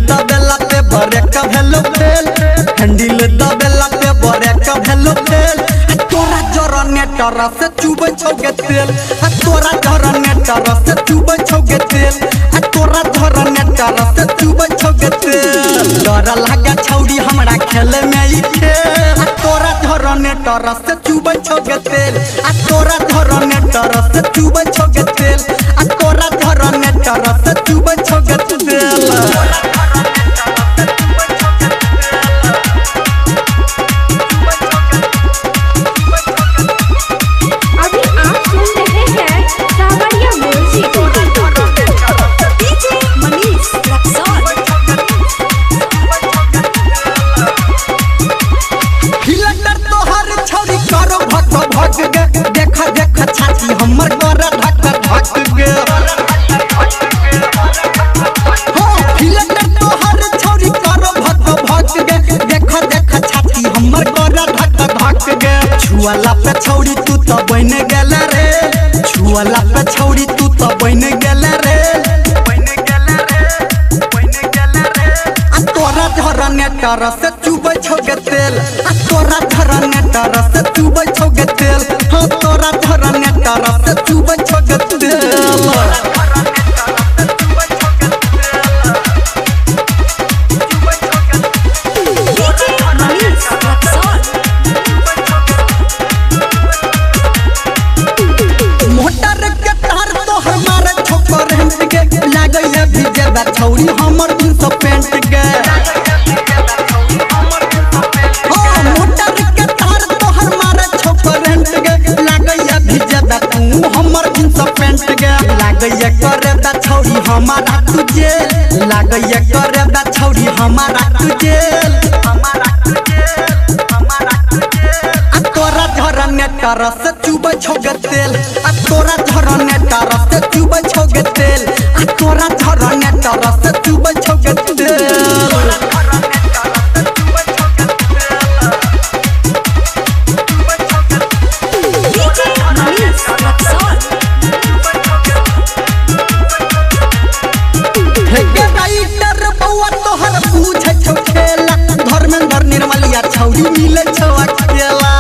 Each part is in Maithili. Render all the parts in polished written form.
दबेला पे ब्रेक भेलो फेल, हैंडल दबेला पे ब्रेक भेलो फेल। आ तोरा जनरेटर से चुबै छौ गे तेल, आ तोरा जनरेटर से चुबै छौ गे तेल, आ तोरा जनरेटर से चुबै छौ गे तेल। डर लागे छौड़ी हमरा खेले में ई खेल, आ तोरा जनरेटर से चुबै छौ गे तेल, आ तोरा जनरेटर से चुबै छौ गे तेल, आ तोरा जनरेटर से चुबै छौ गे तेल। अभी आप सुन रहे हैं Sanwariya music. DJ Manish Raxaul. Filter तोहर छौरी करो भक भक गे, देख देख छाती हमर कर धक धक गे। हो फिल्टर तोहर छौरी करो भक भक गे, देख देख छाती हमर कर धक धक गे। छुअला पे छौरी तू तो बन गेल रे, छुअला पे छौरी तू तो बन गेल रे, बन गेल रे, बन गेल रे। आ तोरा जनरेटर से चुबै छौ गे तेल, आ तोरा जनरेटर से चुबै छौ गे तेल, हाँ तोरा जनरेटर से चुबै छौ गे तेल। डीजे मनीष रक्सौल। मोटर के तार तोहर मारे छौ करंट गे, लागैया भी जेबा छौरी हमर जींस पैंट गे। हो मोटर के तार तोहर मारे छौ करंट गे, लागैया भी जेबा तू हमर जींस पैंट गे। लागैया करे छौरी हमारा तू जेल, लागैया करे छौरी हमारा तू जेल, हमारा तू जेल, हमारा तू जेल। आ तोरा जनरेटर से चुबै छौ गे तेल, आ तोरा जनरेटर से चुबै छौ गे तेल, आ तोरा जनरेटर से चुबै छौ गे तेल। डीजे मनीष रक्सौल। हे गे राइटर बौआ तोहर पूछै छौ खेला, धर्मेंद्र निर्मलिया छौरी मिलै छौ अकेला।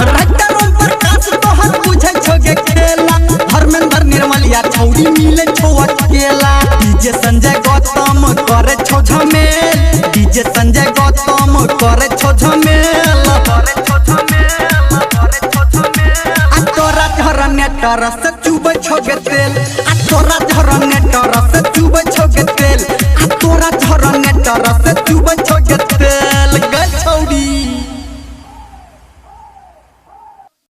राइटर ओम प्रकाश तोहर पूछै छौ गे खेला, धर्मेंद्र निर्मलिया छौरी मिलै छौ अकेला। डीजे संजय गौतम करे छौ झमेल, डीजे संजय गौतम करे छौ झमेल। आ तोरा जनरेटर से चुबै छौ गे तेल, आ तोरा जनरेटर से चुबै